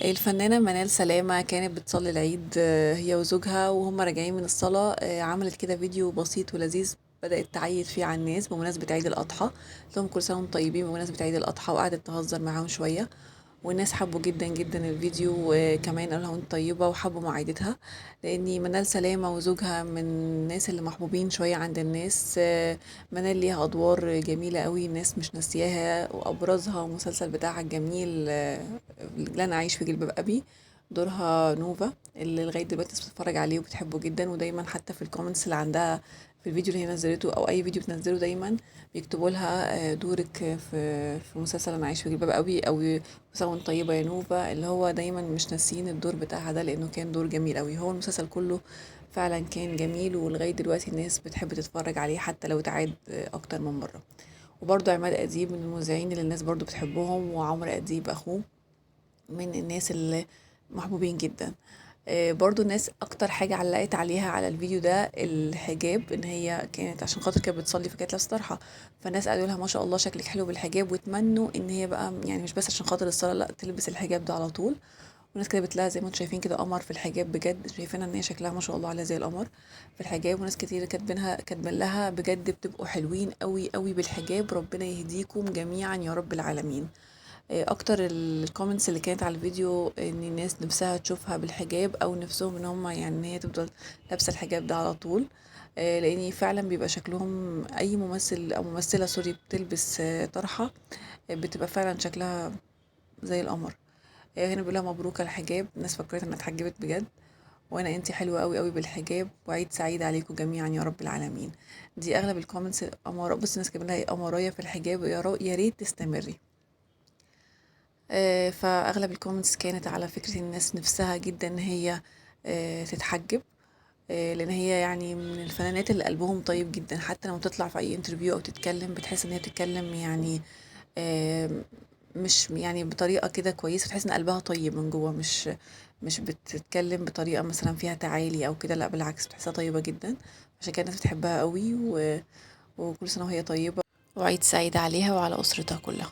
الفنانة منال سلامة كانت بتصلي العيد هي وزوجها، وهم راجعين من الصلاة عملت كده فيديو بسيط ولذيذ بدأت تعيد فيه على الناس بمناسبة عيد الأضحى، قالت لهم كل سنة وانتم طيبين بمناسبة عيد الأضحى، وقعدت تهزر معاهم شوية، والناس حبوا جدا جدا الفيديو، وكمان قالوا لها وانت طيبة وحبوا معايدتها، لأن منال سلامة وزوجها من الناس اللي محبوبين شوية عند الناس. منال ليها أدوار جميلة قوي الناس مش ناسياها، وأبرزها المسلسل بتاعها الجميل لن أعيش في جلباب أبي، دورها نوفا اللي لغاية دلوقتي الناس بتتفرج عليه وبتحبه جدا، ودايما حتى في ال comments اللي عندها في الفيديو اللي هي نزلته أو أي فيديو بتنزله دايما بيكتبوا لها دورك في مسلسل أنا عايش في جلباب أبي، أو سنة وانت طيبة يا نوفا، اللي هو دايما مش ناسيين الدور بتاعها ده لأنه كان دور جميل قوي. هو المسلسل كله فعلا كان جميل، ولغاية دلوقتي الناس بتحب تتفرج عليه حتى لو اتعاد أكتر من مرة. وبرضه عماد أديب من المذيعين اللي الناس برضه بتحبهم، وعمرو أديب أخوه من الناس اللي محبوبين جدا. برضو الناس اكتر حاجة علقت عليها على الفيديو ده الحجاب، ان هي كانت عشان خاطر كانت بتصلي فكانت لابسه طرحه، فالناس قالوا لها ما شاء الله شكلك حلو بالحجاب، واتمنوا ان هي بقى مش بس عشان خاطر الصلاه، لا تلبس الحجاب ده على طول. وناس كتبت لها زي ما انتم شايفين كده قمر في الحجاب، بجد شايفينها ان هي شكلها ما شاء الله عليها زي القمر في الحجاب، وناس كتير كاتبين لها بجد بتبقوا حلوين قوي قوي بالحجاب، ربنا يهديكم جميعا يا رب العالمين. اكتر ال comments اللي كانت على الفيديو ان الناس نفسها تشوفها بالحجاب، او نفسهم ان هم ان هي تفضل لابسه الحجاب ده على طول، لان فعلا بيبقى شكلهم اي ممثل او ممثله sorry بتلبس طرحه، بتبقى فعلا شكلها زي القمر. هنا بيقولها مبروك الحجاب، الناس فكرت انها اتحجبت بجد، وانا انتي حلوه قوي قوي بالحجاب، وعيد سعيد عليكم جميعا يا رب العالمين. دي اغلب ال comments. امارات، بص الناس كاتبين لها ايه، امرايا في الحجاب يا ريت تستمري. فاغلب ال comments كانت على فكره الناس نفسها جدا ان هي تتحجب، لان هي من الفنانات اللي قلبهم طيب جدا، حتى لما تطلع في اي interview او تتكلم بتحس ان هي بتتكلم مش بطريقه كده كويسه، تحس ان قلبها طيب من جوه، مش بتتكلم بطريقه مثلا فيها تعالي او كده، لا بالعكس بتحسها طيبه جدا، عشان كده الناس بتحبها قوي، وكل سنه وهي طيبه، وعيد سعيد عليها وعلى اسرتها كلها.